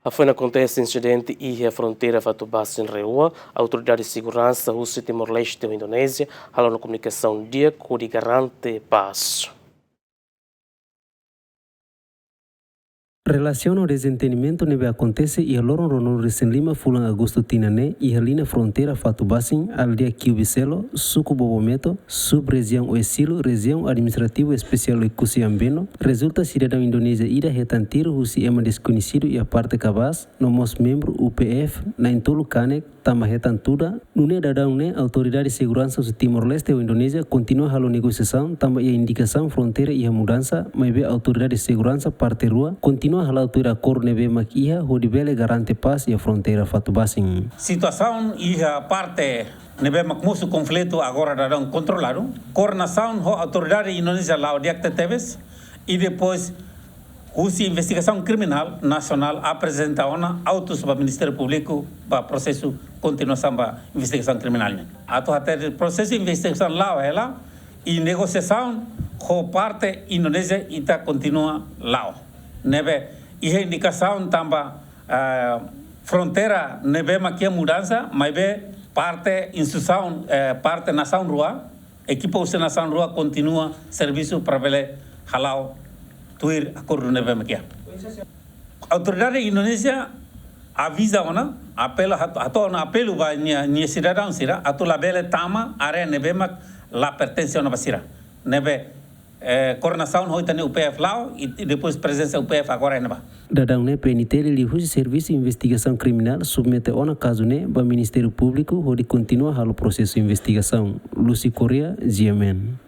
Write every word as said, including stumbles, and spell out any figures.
Hafoin akontese insidente iha fronteira Fatubasin, Reua, autoridade seguransa husi Timor-Leste ho Indonézia halo ona komunikasaun di'ak hodi garante pás. Relasiona ho dezentendimentu ne'ebé akontese iha loron ruanulu-resin-lima fulan Agostu tinan ne'e iha liña fronteira Fatubasin, aldeia Kiubiselo, suku Bobometo, sub-rejiaun Oesilo, rejiaun administrativu espesiál Oekusi Ambeno, rezulta sidadaun Indonézia ida hetan tiru husi ema deskoñesidu iha parte kabaas, no mós membru U P F na'in-tolu kanek, tanba hetan tuda. Nune'e daudaun ne'e autoridade seguransa husi Timor-Leste ho Indonézia kontinua halo negosiasaun tanba iha indikasaun fronteira iha mudansa, maibé autoridade seguransa parte rua kontinua hala'o tuir akordu ne'ebé mak iha hodi bele garante pás iha fronteira Fatubasin. Situasaun iha parte ne'ebé mak mosu konflitu agora daudaun kontroladu. Koordenasaun ho autoridade Indonézia la'o di'ak tebetebes, i depois husi investigasaun kriminál nasionál aprezenta ona autus ba Ministériu Públiku ba prosesu kontinuasaun ba investigasaun kriminál ne'e. Atu hatete prosesu investigasaun la'o hela, i negosiasaun ho parte Indonézia ita kontinua la'o. Ne'ebé iha indikasaun tanba, ah, fronteira ne'ebé mak iha mudansa, maibé parte instituisaun, eh, parte nasaun rua, ekipa husi nasaun rua kontinua servisu para bele hala'o tuir akordu ne'ebé mak iha. Autoridade Indonézia aviza ona, apelu, hato'o, hato'o ona apelu ba nia, nia sidadaun sira atu labele tama área ne'ebé mak la pertense ona ba sira. Ne'ebé, eh, koordenasaun ho ita-nia U P F la'o, i, i depois prezensa U P F agora iha ne'ebá. Daudaun ne'e P N T L liuhusi Servisu Investigasaun Kriminál submete ona kazu ne'e ba Ministériu Públiku hodi kontinua halo prosesu investigasaun. Lucy Correa, G M N.